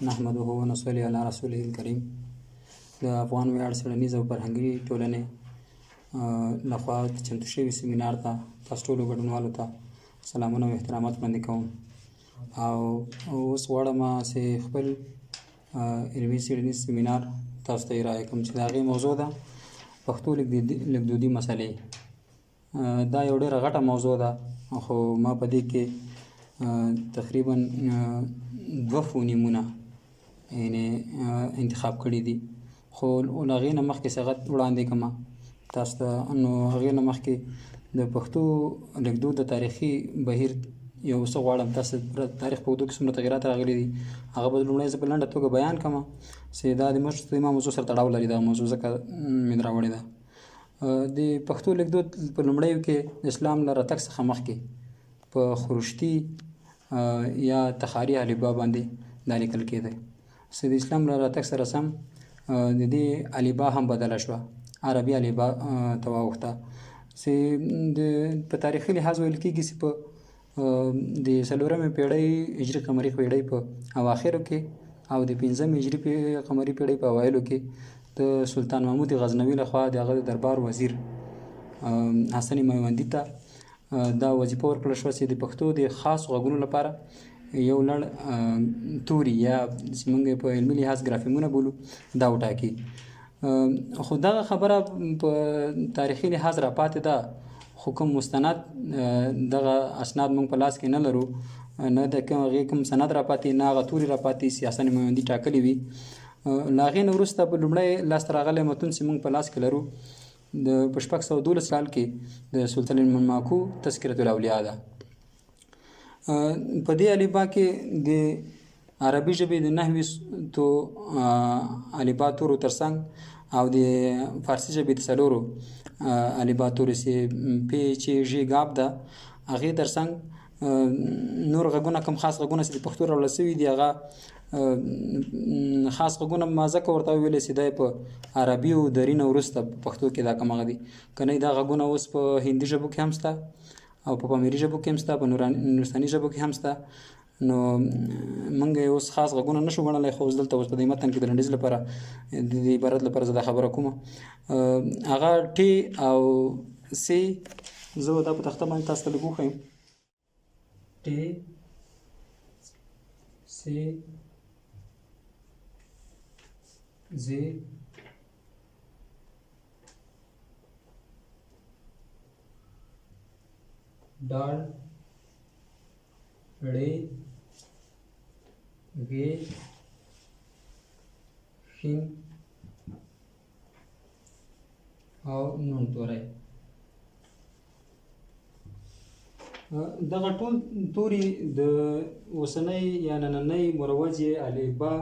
نحمده ونصلي علی رسوله الکریم. د افغان ویاړ څېړنیز او فرهنګي ټولنې لخوا چمتو شوي سیمینار ته تاسو ټولو ګډونوالو ته سلامونه او احترامات وړاندې کوم او اوس غواړم چې خپل علمي څېړنیز سیمینار تاسو ته ارائه کوم چې د هغې موضوع ده پښتو لیکدودي مسلې. دا یو ډېره غټه موضوع ده، خو ما په دې کې تقریبا دوه فونیمونه یعنې انتخاب کړي دي، خو له هغې نه مخکې څه غټ وړاندې کوم تاسو ته. نو هغې نه مخکې د پښتو لیکدود د تاریخي بهیر یو څه غواړم تاسو تاریخ په اوږدو کې څومره تغیرات راغلي دي هغه به لومړی زه په لنډه توګه بیان کړم، چې دا د موږ ما موضوع سره تړاو لري، دا موضوع ځکه مې راوړې ده. د پښتو لیکدود په لومړیو کې د اسلام له راتګ څخه مخکې په خروشتي یا تخاري الفبا باندې دا لیکل کېده، چې د اسلام له راتګ سره سم د دې الفبا هم بدله شوه، عربي الفبا ته واوښته، چې د په تاریخي لحاظ ویل کېږي چې په د څلورمې پیړۍ هجري قمري پیړۍ په اواخرو کې او د پنځمې هجري قمري پیړۍ په اوایلو کې د سلطان محمود غزنوي لخوا د هغه د دربار وزیر حسن میوندي ته دا وظیفه ورکړل شوه چې د پښتو د خاصو غږونو لپاره یو لړ توري یا چې موږ په علمي لحاظ ګرافیمونه بولو دا وټاکي. خو دغه خبره په تاریخي لحاظ را پاتې ده، خو کوم مستند دغه اسناد موږ په لاس کې نه لرو، نه د کوم هغې کوم سند را پاتې، نه هغه توري را پاتې چې حسن میوندي ټاکلي وي. له هغې نه وروسته په لومړی لاسته راغلی متون چې موږ په لاس کې لرو د په 612 کال کې د سلطان ماکو تذکرة الاولیا ده. په دې الفبا کې د عربي ژبې د 29 الفبا تورو ترڅنګ او د فارسي ژبې د څلورو الفبا تورو چې پ چ ژ ګاب ده هغې ترڅنګ نور غږونه کوم خاص غږونه چې د پښتو راوړل سوي دي هغه خاص غږونه ما ځکه ورته وویل چې دا په عربي او دري نه وروسته په پښتو کې دا کوم هغه دي، که نه دا غږونه اوس په هندي ژبو کې هم شته او په پامیري ژبو کې هم شته، په نورستاني ژبو کې هم شته. نو موږ یې اوس خاص غږونه نشو ګڼلی، خو اوس دلته اوس په دې متن کې د لنډیز لپاره د دې عبارت لپاره زه دا خبره کوم. هغه ټي او سي زه به دا په تخته باندې تاسو ته لږ وښیم. ټي سي زی ډال ړې غې شین او نون توری. دغه ټول توري د اوسنۍ یا نننۍ مروجې الفبا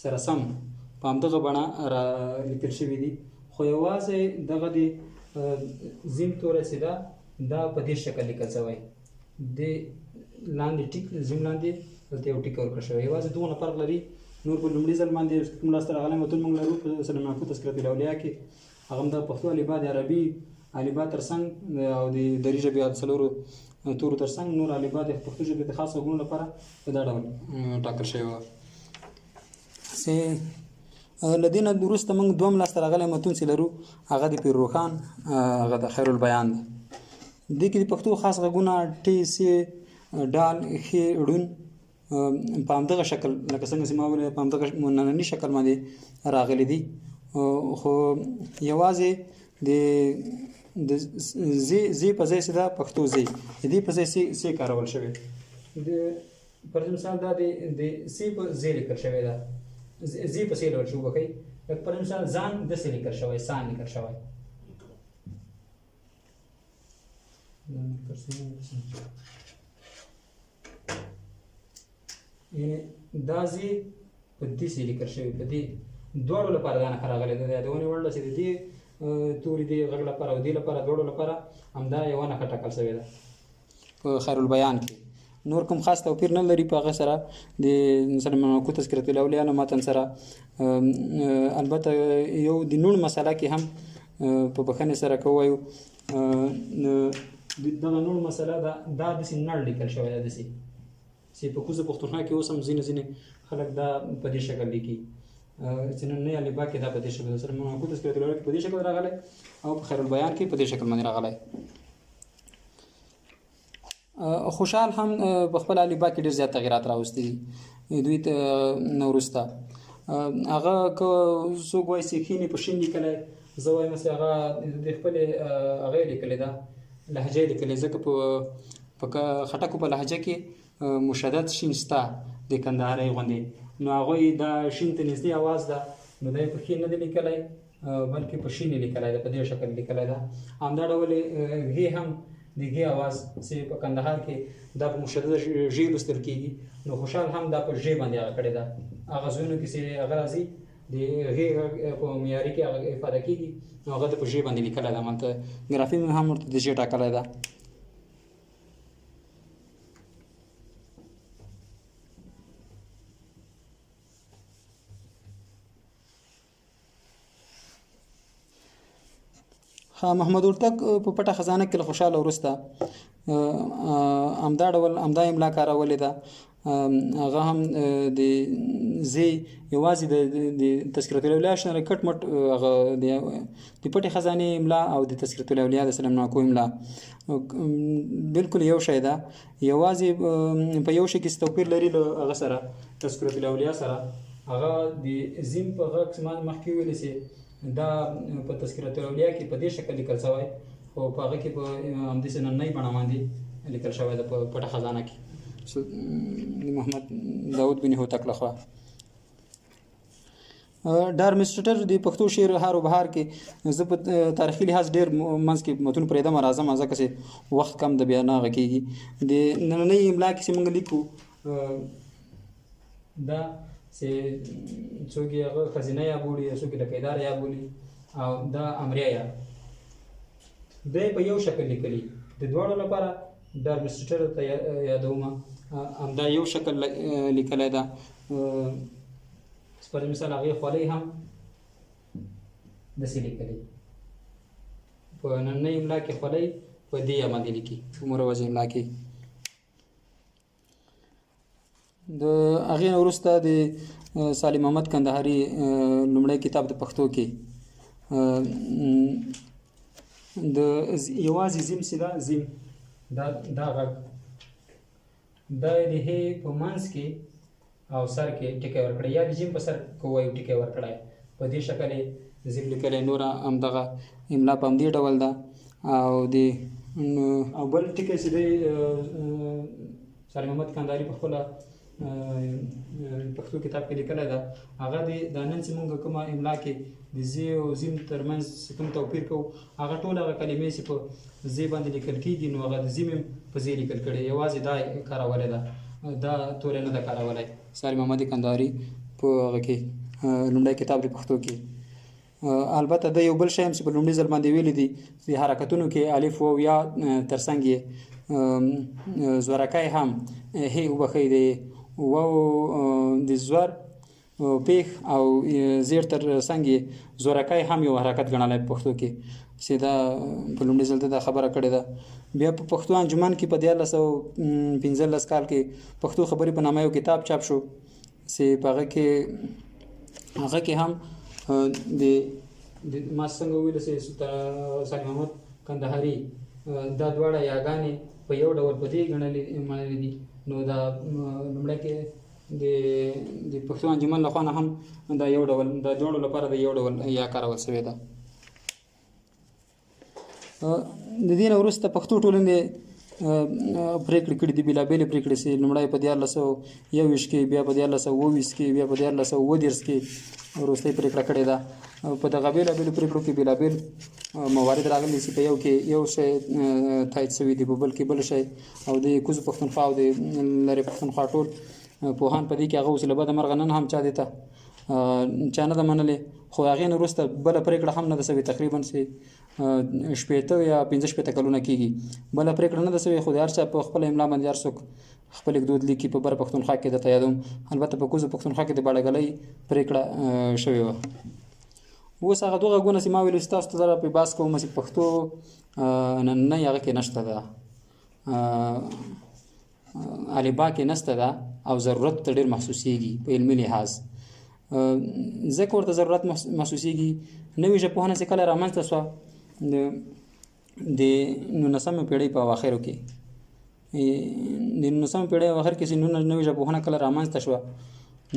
سره سم په همدغه بڼه را لیکل شوي دي، خو یوازې دغه د زیم توری چې ده دا په دې شکل لیکل شوی، د لاندې ټیک زیم لاندې دلته یو ټیک ورکړل شوی، یوازې دومره فرق لري. نور په لومړي ځل باندې کوم لاسته راغلی متون موږ لرو په سلیم محفوظ تذکرة الاولیا کې، هغه هم د پښتو الفبا د عربي الفبا ترڅنګ او د دري ژبې د څلورو تورو ترڅنګ نور الفبا د پښتو ژبې د خاصو غږونو لپاره په دا ډول ټاکل شوې وه. چې له دې نه وروسته موږ دوم لاسته راغلی متون چې لرو هغه د پیر روښان هغه د خیر البیان دی. دې کې د پښتو خاص غږونه ټ س ډال ښ ړون په همدغه شکل لکه څنګه چې ما وویل په همدغه ننني شکل باندې راغلي دي، خو یوازې د د زی زی په ځای چې ده پښتو زی د دې په ځای سي سي کارول شوی. د پر مثال دا د د سي په زی لیکل شوی ده، زی په سي ډول شو وبخښئ، لکه پر مثال ځان د سي لیکل شوی، سان لیکل شوی. یعنی دا زی په دې سي لیکل شوی، په دې دواړو لپاره دا نښه راغلې ده. د یادونې وړ ده چې د دې توري دې غږ لپاره او دې لپاره دواړو لپاره همدا یوه نښه ټاکل شوې ده په خیر البیان کې. نور کوم خاص توپیر نه لري په هغه سره د سلیم مکو تذکرة الاولیا له متن سره. البته یو د نون مسله کې هم په بخښنې سره که ووایو دغه نون مسله ده، دا داسې نړ لیکل شوی ده، داسې چې په کوزه پښتونخوا کې اوس هم ځینې ځینې خلک دا په دې شکل لیکي چې نن نه الفبا کې دا په دې شکل سره منعکو تذکرة الاولیا کې په دې شکل راغلی او په خیر البیان کې په دې شکل باندې راغلی. خوشحال هم په خپل الفبا کې ډېر زیات تغیرات راوستي دي دوی ته نه وروسته هغه که څوک وایي چې کښېني په شین لیکلی، زه وایم چې هغه د خپلې هغه یې لیکلې ده، لهجه یې لیکلې، ځکه په خټکو په لهجه کې مشدد شین سته د کندهارۍ غوندې، نو هغوی دا شین ته نږدې اواز ده، نو دا یې په ښې نه دی لیکلی بلکې په شین یې لیکلی ده، په دې شکل لیکلی ده. همدا ډول غې هم د ګې اواز چې په کندهار کې دا په مشدده ژې لوستل کېږي، نو خوشحال هم دا په ژې باندې هغه کړې ده. هغه ځایونو کې چې هغه راځي د غې غږ په معیاري کې هغه افاده کېږي، نو هغه د په ژې باندې لیکلی ده، همالته ګرافیم هم ورته د ژې ټاکلی ده. محمد ورتک په پټه خزانه کې له خوشحاله وروسته همدا ډول همدا املا کارولې ده. هغه هم د زی یوازې د تذکرة الاولیا شنه کټ مټ هغه د پټې خزانې املا او د تذکرة الاولیا د سلام ناکو املا بالکل یو شی ده، یوازې په یو شي کې توپیر لري له هغه سره تذکرة الاولیا سره. هغه د زیم په غږ ما مخکې ویل چې دا په تذکرة الاولیا کې په دې شکل لیکل شوی، خو په هغه کې په همداسې نننۍ بڼه باندې لیکل شوی ده په پټه خزانه کې د محمد داود بن هوتک لخوا. ډارمسټر د پښتو شعر هر او بهار کې زه په تاریخي لحاظ ډېر منځ کې متون پرېږدم راځم، ځکه چې وخت کم د بیا نه هغه کېږي. د نننۍ املا کې چې موږ لیکو دا چې څوک یې هغه ښځینه یا بولي، څوک یې لکیداره یا بولي، او دا امریه یا دی په یو شکل لیکلي د دواړو لپاره ډارمسټر ته یادوم همدا یو شکل لیکلی ده. پر مثال هغې خولۍ هم داسې لیکلې، په نننۍ املا کې خولۍ په دې یا باندې لیکي په مروجه املا کې. د هغې نه وروسته د صالح محمد کندهاري لومړی کتاب د پښتو کې د یوازې زیم چې ده زیم دا غږ دا د هې په منځ کې او سر کې ټکی ورکړی یا د جیم په سر کې وایو ټکی ورکړی، په دې شکل یې زیم لیکلی. نوره همدغه املا په همدې ډول ده. او د او بل ټکی چې دی صالح محمد کندهاري په خپله پښتو کتاب کې لیکلی ده، هغه د دا نن چې موږ کومه املا کې د زی او زیم ترمنځ کوم توپیر کوو، هغه ټول هغه کلمې چې په زی باندې لیکل کېږي نو هغه د زیم هم په زی لیکل کړي، یوازې دا یې کارولی ده، دا توری نه ده کارولی صالح محمد کندهاري په هغه کې لومړی کتاب د پښتو کې. البته د یو بل شی هم چې په لومړي ځل باندې ویلي دي چې حرکتونو کې الف واو یا ترڅنګ یې زورکی هم هې وبښئ د واو د زور پیښ او زیر تر څنګ یې زورکی هم یو حرکت ګڼلی په پښتو کې، چې دا په لومړي ځل دا خبره کړې ده. بیا په پښتو انجمن کې په 1315 کال کې پښتو خبرې په نامه یو کتاب چاپ شو، چې په هغه کې هم د ما څنګه وویل چې صالح محمد کندهاري دا دواړه یاګانې په یو ډول په دې ګڼلې منلې دي. نو دا لومړی کې د پښتو انجمن لخوا نه هم دا یو ډول د دواړو لپاره د یو ډول یا کارول شوې ده. د دې نه وروسته پښتو ټولنې پرېکړې کړې دي، بېلابېلې پرېکړې چې لومړی په 1321 کې، بیا په 1327 کې، بیا په 1337 کې وروستۍ پرېکړه کړې ده. په دغه بېلابېلو پرېکړو کې بېلابېل موارد راغلي چې په یو کې یو شی تایید شوي دي، په بل کې بل شی، او د کوزو پښتونخوا او د لرې پښتونخوا ټول پوهان په دې کې هغه اوس له بده مرغه نن هم چا دې ته چا نه ده منلې، خو هغې نه وروسته بله پرېکړه هم نه ده شوې، تقریبا چې 60 یا 65 کلونه کېږي بله پرېکړه نه ده شوې. خو د هر چا په خپله املا باندې هر څوک خپل لیکدود لیکي. په بره پښتونخوا کې درته یادوم، البته په کوزه پښتونخوا کې د باړهګلۍ پرېکړه شوې وه. اوس هغه دوه غږونه چې ما ویل چې تاسو ته زه پرې بحث کوم چې پښتو نننۍ هغه کې نشته ده، الفبا کې نسته ده او ضرورت ته ډېر محسوسېږي په علمي لحاظ، ځکه ورته ضرورت محسوسېږي. نوې ژبپوهنه چې کله رامنځته سوه د نولسمې پېړۍ په اواخرو کې، د نولسمې پېړۍ اواخر کې چې نوې ژبپوهنه کله رامنځته شوه،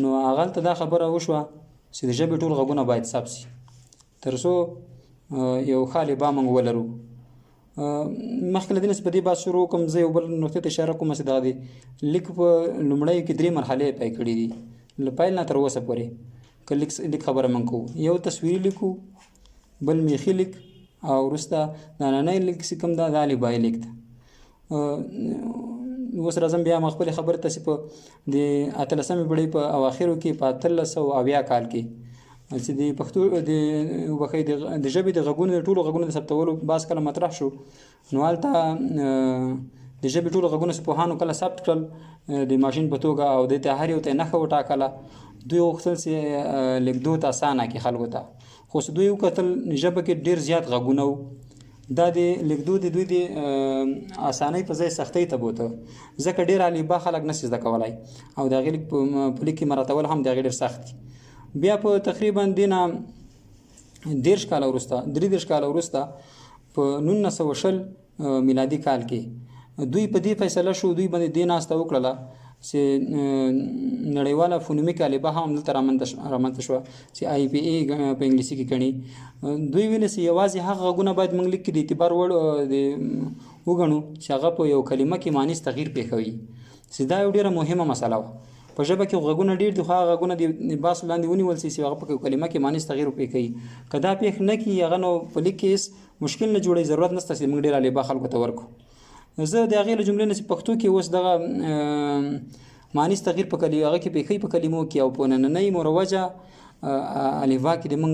نو هغلته دا خبره وشوه چې د ژبې ټول غږونه باید ثبت شي تر څو یو ښه الفبا موږ ولرو. مخکې له دې نه چې په دې بحث شروع کړم، زه یو بل نقطې ته اشاره کوم چې دغه د لیک په لومړیو کې درې مرحلې پی کړې دي له پیل نه تر اوسه پورې. که لیک خبره موږ کوو، یو تصویري لیک، بل میخي لیک، او وروسته د نننی لیک چې کوم ده دا الفبایي لیک ده. اوس راځم بیا ما خپلې خبرې ته چې په د اتلسمې پېړۍ په اواخرو کې په 1870 کال کې چې د پښتو د وبخښئ د ژبې د غږونو د ټولو غږونو د ثبتولو بحث کله مطرح شو، نو هلته د ژبې ټولو غږونو چې پوهانو کله ثبت کړل د ماشین په توګه، او دې ته هر یو ته یې نښه وټاکله. دوی غوښتل چې لیکدود اسانه کړي خلکو ته، خو چې دوی وکتل ژبه کې ډېر زیات غږونه وو، دا د لیکدود د دوی د اسانۍ په ځای سختۍ ته بوته، ځکه ډېر الفبا خلک نه شي زده کولای او د هغې لیک په لیک کې مراتول هم د هغې ډېر سخت دي. بیا په تقریبا دې نه 30 کاله وروسته، 33 کاله وروسته په 1920 میلادي کال کې دوی په دې فیصله شو، دوی باندې دې ناسته وکړله چې نړیواله فونومیک الفبا هم دلته رامنځته شوه چې آی پی ای په انګلیسي کې ګڼي. دوی ویل چې یوازې هغه غږونه باید موږ لیک کې د اعتبار وړ وګڼو چې هغه په یو کلمه کې معنیز تغییر پېښوي، چې دا یو ډېره مهمه مسله وه. په ژبه کې غږونه ډېر دي، خو هغه غږونه د بحث لاندې ونیول شي چې هغه په کلمه کې معنیز تغییر پېښوي. که دا پېښ نه کړي هغه نو په لیک کې هېڅ مشکل نه جوړوي، ضرورت نشته چې موږ ډېره الفبا خلکو ته ورکړو. زه د هغې له جملې نه چې پښتو کې اوس دغه معنیز تغییر په هغه کې پېښوي په کلمو کې او په نننۍ مروجه الفبا کې د موږ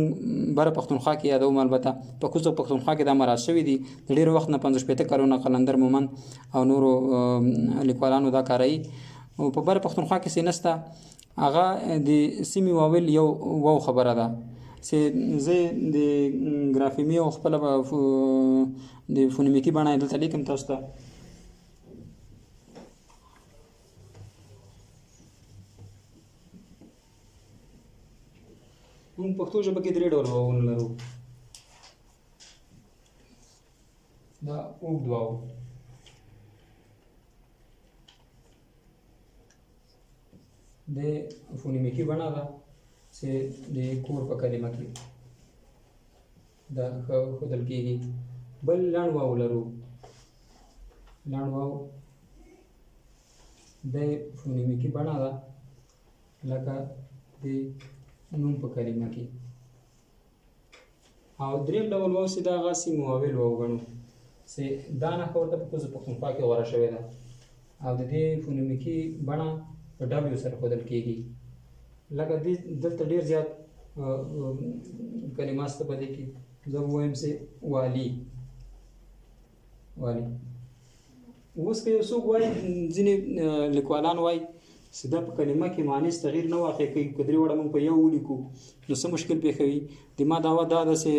بره پښتونخوا کې یادوم، البته په کوزه پښتونخوا کې دا مراعات شوي دي د ډېر وخت نه، 65 کلونه قلندر مومند او نورو لیکوالانو دا کاروي. او په بره پښتونخوا کې څه نشته، هغه د سیمې واویل یو واو خبره ده چې زه د ګرافیمي او خپله د فونیمیکي بڼه یې دلته لیکم تاسو ته. موږ پښتو ژبه کې درې ډول واوونه لرو. دا اوږد واو، د فونیمیکي بڼه ده چې د کور په کلمه کې دا ښودل کېږي. بل لنډ واو لرو، لنډ واو د فونیمیکي بڼه ده لکه د نوم په کلمه کې. او دریم ډول واو چې دا هغه سیم واویل واو ګڼو چې دا نښه ورته په کوزه پښتونخوا کې غوره شوې ده او د دې فونیمیکي بڼه په ډبلیو سره ښودل کېږي. لکه دې دلته ډېر زیات کلمات شته په دې کې. زه ووایم چې والي، والي. اوس که یو څوک وایي، ځینې لیکوالان وایي چې دا په کلمه کې معنیز تغییر نه واقع کوي، که درې واړه موږ په یو ولیکو نو څه مشکل پېښوي. د ما دعوه دا ده چې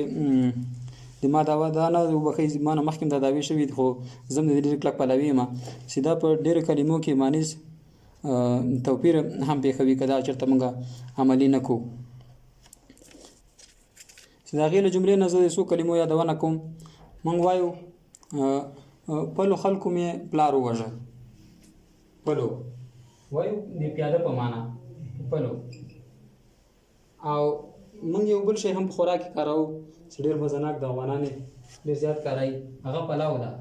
د ما دعوه دا نه وبخښئ، ما نه مخکې هم دا دعوې شوي دي، خو زه هم د دې ډېر کلک پلوي یم چې دا په ډېرو کلمو کې معنیز توپیر هم پېښوي که دا چېرته موږ عملي نه کړو. چې د هغې له جملې نه زه د څو کلمو یادونه کوم. موږ وایو پلو خلکو مې پلار ووژه، پلو وایو د پیاده په معنا پلو. او موږ یو بل شی هم په خوراک کې کاروو چې ډېر مزناک د افغانان یې ډېر زیات کاروي، هغه پلاو ده،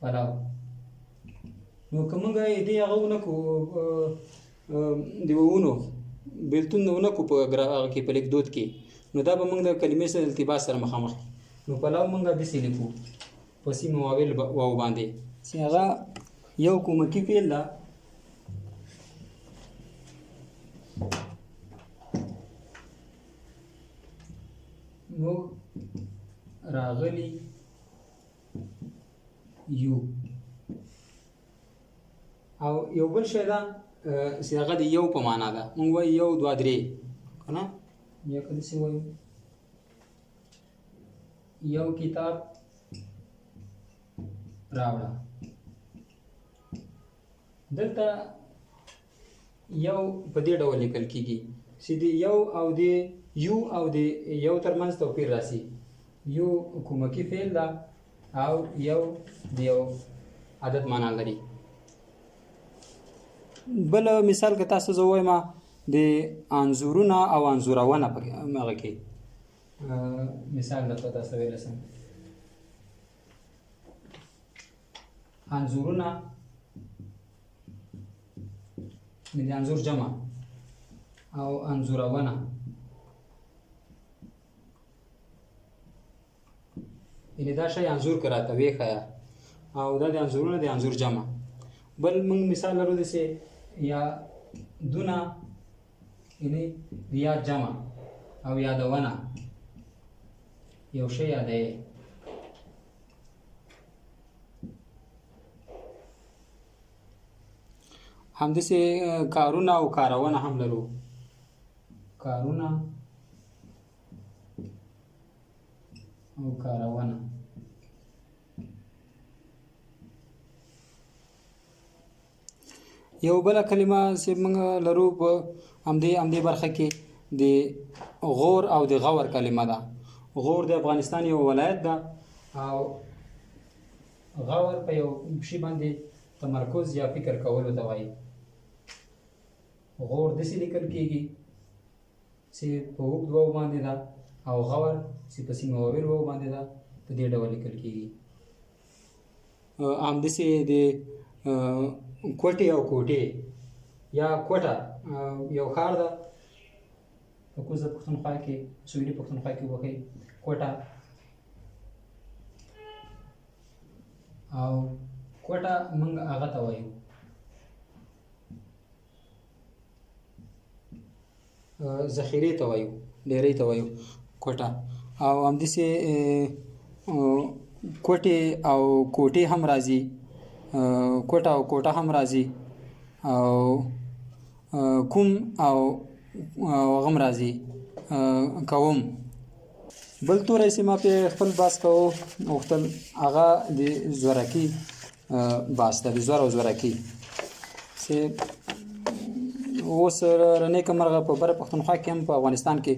پلاو. نو که موږ یې دې هغه ونه کړو، د وونو بېلتون ونه کړو په هغه کې په لیکدود کې، نو دا به موږ د کلمې سره التباس سره مخامخ کړي. نو پلاو موږ داسې لیکو په سیم واویل واو باندې چې هغه یو کومکي فعل ده موږ راغلي یو. او یو بل شی ده چې هغه د یو په معنا ده. موږ وایو یو دوه درې که نه، یا که داسې وایو یو کتاب راوړه. دلته یو په دې ډول لیکل کیږي چې د یو او د یو او د یو ترمنځ توپیر راسي. یو کومکي فعل ده او یو د یو عدد معنا لري. بل مثال که تاسو زه ووایم د انځورونه او انځورونه په هغه کې مثال درته تاسو ویلی سم. انځورونه د انځور جمع او انځورونه یعنی دا شی انځور که راته وښیه او دا د انځورونه د انځور جمع. بل موږ مثال لرو داسې یا دونه یعنی د یاد جمع او یادونه یو شی یادوي. همداسې کارونه او کارونه هم لرو. کارونه او کارونه یو بله کلمه چې موږ لرو په همدې برخه کې د غور او د غور کلمه ده. غور د افغانستان یو ولایت ده او غور په یو شي باندې تمرکز یا فکر کولو ته وایي. غور داسې لیکل کیږي چې په اوږد واو باندې ده او غور چې په سین واویل واو باندې ده په دې ډول لیکل کیږي. همداسې د کوټې او کوټې یا کوټه یو ښار ده په کوزه پښتونخوا کې، سویلي پښتونخوا کې وښیي کوټه او کوټه موږ هغه ته وایو ذخیرې ته وایو، ډیرۍ ته وایو کوټه. او همداسې کوټې او کوټې هم راځي، کوټه او کوټه هم راځي او کوم او هغه هم راځي کوم. بل توری چې ما پې خپل بحث کوو غوښتل هغه د زورکي بحث ده، د زور او زورکي چې اوس له نیکه مرغه په بره پښتونخوا کې هم په افغانستان کې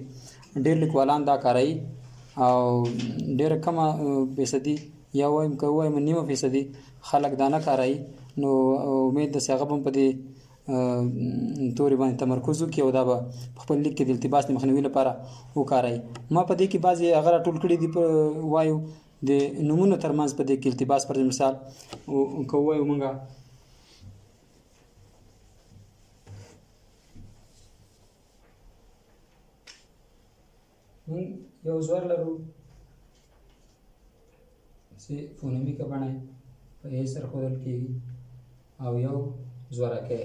ډېر لیکوالان دا کاروي او ډېره کمه فیصدي یا وایم که ووایم نیمه فیصدي خلک دا نه کاروي. نو امید ده چې هغه به هم په دې توري باندې تمرکز وکړي او دا به په خپل لیک کې د التباس د مخنیوي لپاره وکاروي. ما په دې کې بعضې هغه راټول کړي دي، وایو د نومونو ترمنځ په دې کې التباس پر مثال که ووایو موږ موږ یو زور لرو چې فونمیکه بڼه په ای سره ښودل کېږي او یو زورکی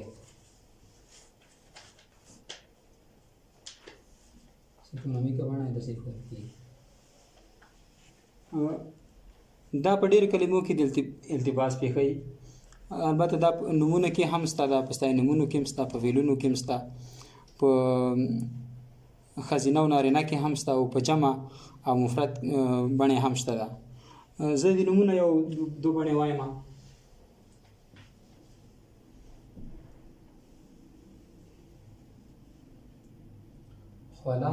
چې فونمیکه بڼه یې داسې ښودل کېږي. دا په ډېرو کلمو کې د التباس پېښوي. البته دا په نومونو کې هم سته، دا په ستاینومونو کې هم سته، په فعلونو کې هم سته، په ښځینه او نارینه کې هم سته او په جمع او مفرد بڼې هم شته ده. زه د نومونه یو دوه بڼې وایم. خوله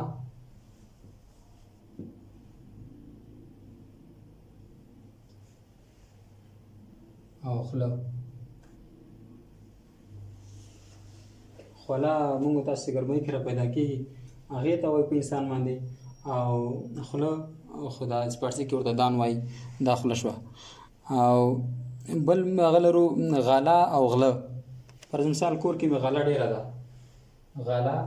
او خوله. خوله موږ تاسو ګرمۍ کې را پیدا کېږي هغې ته وایي په انسان باندې، او خوله خو دا فارسي کې ورته دان وایي، دا خوله شوه. او بل هغه لرو غلا او غله. پر مثال کور کې مې غله ډېره ده، غلا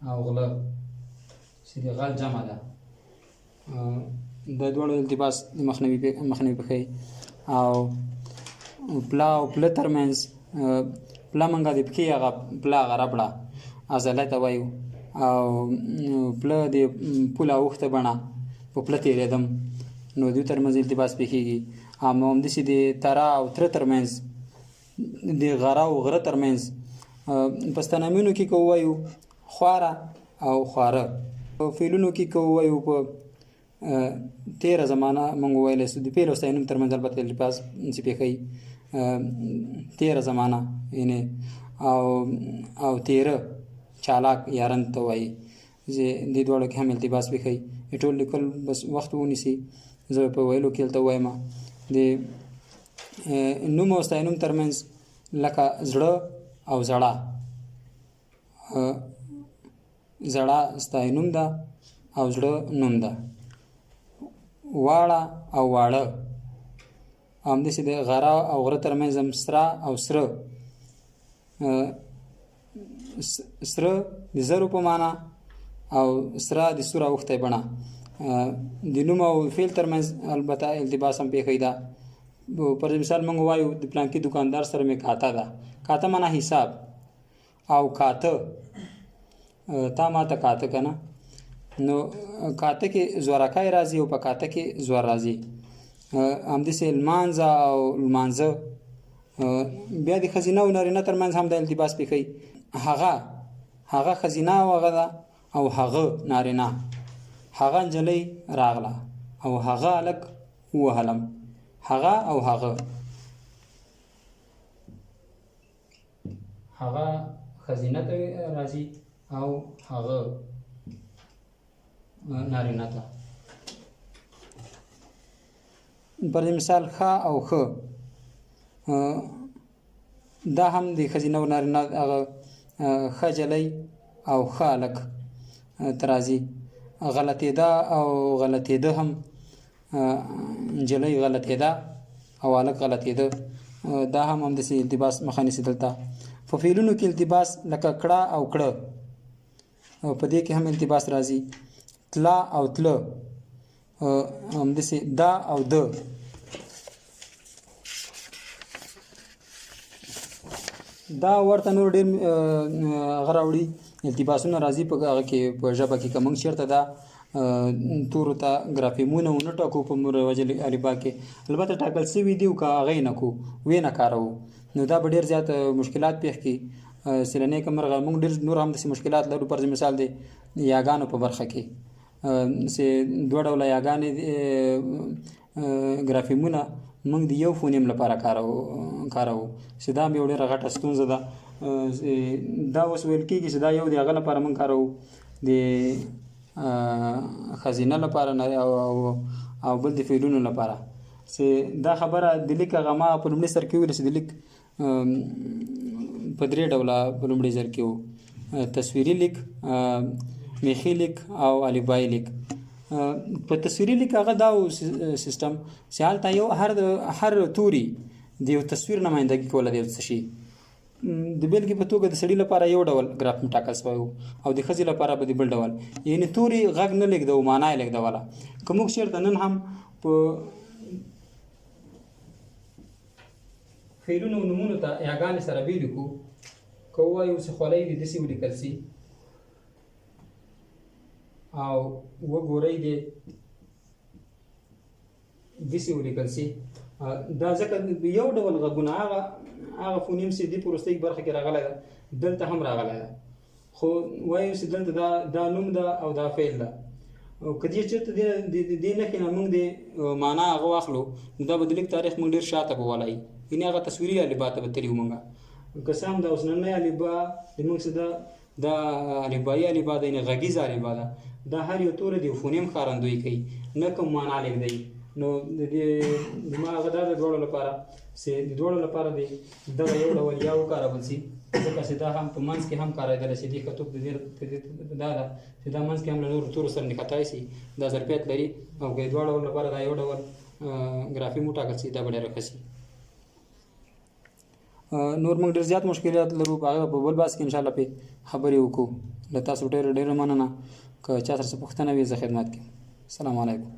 او غله چې د غل جمع ده، د دواړو التباس د مخنیوي پکې. او پلا او پله ترمنځ پله مونږ د پښې هغه پله هغه ربړه عضله ته وایو، او پله د پوله اوښته بڼه په پله تېرېدم، نو دوی ترمنځ التباس پېښېږي. او همداسې د تره او تره ترمنځ، د غره او غره ترمنځ، په ستنامونو کې که ووایو خواره او خواره، په فعلونو کې که ووایو په تیره زمانه مونږ ویلی سو د فعل او ستاینوم ترمنځ البته التباس چې پېښوي، تیره زمانه یعنی او تیره چالاک یارن ته وایي، چې دې دواړو کې هم التباس پېښوي. ټول لیکل بس وخت ونیسي، زه په ویلو کې هلته ووایم. د نوم او ستاینوم ترمنځ لکه زړه او زړه، زړه ستاینوم ده او زړه نوم ده. واړه او واړه، همداسې د غره او غره ترمنځ هم سره او سره، سره د زرو په معنا او سره د سور اوښتی بڼه. د نوم او فعل ترمنځ البته التباس هم پېښوي ده. پر مثال موږ وایو د پلانکي دکاندار سره مې کاته ده، کاته معنا حساب، او کاته تا ماته کاته که نه، نو کاته کې زورکی راځي او په کاته کې زور راځي. همداسې لمانځه او لمانځه، بیا د ښځینه او نارینه ترمنځ هم د التباس پېښوي. هغه هغه ښځینه او هغه ده او هغه نارینه، هغه نجلۍ راغله او هغه هلک ووهلم، هغه او هغه، هغه ښځینه ته راځي او هغه نارینه ته. پر مثال ښه او ښه، دا هم د ښځینه او نارینه هغه ښه جلۍ او ښه هلک ته راځي. غلطېده او غلطېده هم، نجلۍ غلطېده او هلک غلطېده، دا هم همداسې التباس مخه نیسي. دلته په فعلونو کې التباس لکه کړه او کړه، په دې کې هم التباس راځي. تله او تله، همداسې دا او د. دا ورته نور ډېر هغه راوړي التباسونه راځي په هغه کې په ژبه کې. که موږ چېرته دا تورو ته ګرافیمونه ونه ټاکو په مروج الفبا کې، البته ټاکل سوي دي، او که هغه یې نه کو ویې نه کاروو، نو دا به ډېر زیات مشکلات پېښ کړي. چې له نېکه مرغه موږ ډېر نور هم داسې مشکلات لرو. فرض مثال دی یاګانو په برخه کې چې دوه ډوله یاګانې ګرافیمونه موږ د یو فونیم لپاره کاروو، چې دا هم یو ډېره غټه ستونزه ده. دا اوس ویل کېږي چې دا یو د هغه لپاره موږ کاروو، د ښځینه لپاره او بل د فعلونو لپاره. چې دا خبره د لیک هغه ما په لومړي سر کې وویل چې د لیک په درې ډوله په لومړي ځل کې وو، تصویري لیک، میخي لیک او الفبایي لیک. په تصویري لیک هغه دا و سیستم چې هلته یو هر توري د یو تصویر نمایندګي کوله د یو څه شي. د بېلګې په توګه د سړي لپاره یو ډول ګرافیم ټاکل شوی و او د ښځې لپاره به د بل ډول، یعنې توري غږ نه لېږدوو، معنا یې لېږدوله. که موږ چېرته نن هم په فعلونو او نومونو ته یاګانې سره بېلې کړو، که ووایو چې خولۍ دې داسې ولیکل سي او وګورئ دې داسې ولیکل سي، دا ځکه یو ډول غږونه هغه فونیم چې دې په وروستۍ برخه کې راغلی ده دلته هم راغلی ده، خو وایو چې دلته دا نوم ده او دا فعل ده. او که دې چېرته دې نښې نه موږ د معنا هغه واخلو، نو دا به د لیک تاریخ موږ ډېر شاته به ولایي، یعنې هغه تصویري الفبا ته به تللي وو موږ. که څه هم دا اوس نننۍ الفبا د موږ څه ده، دا الفبایي الفبا ده، یعنې غږیزه الفبا ده، دا هر یو توری د یو فونیم ښکارندویي کوي، نه کوم معنا لېږدوي. نو د دې زما هغه دا د دواړو لپاره چې د دواړو لپاره دې دغه یو ډول یا وکارول سي، ځکه چې دا هم په منځ کې هم کارېدلی شي. دې ښه توب د دې دا ده چې دا منځ کې هم له نورو تورو سره نښتای سي، دا ظرفیت لري، او که د دواړو لپاره دا یو ډول ګرافیم وټاکل سي دا به ډېره ښه سي. نور موږ ډېر زیات مشکلات لرو، په هغه په بل بحث کې انشاءالله پرې خبرې وکړو. له تاسو ډېره ډېره مننه. که چا سره څه پوښتنه وي زه خدمت کې. السلام علیکم.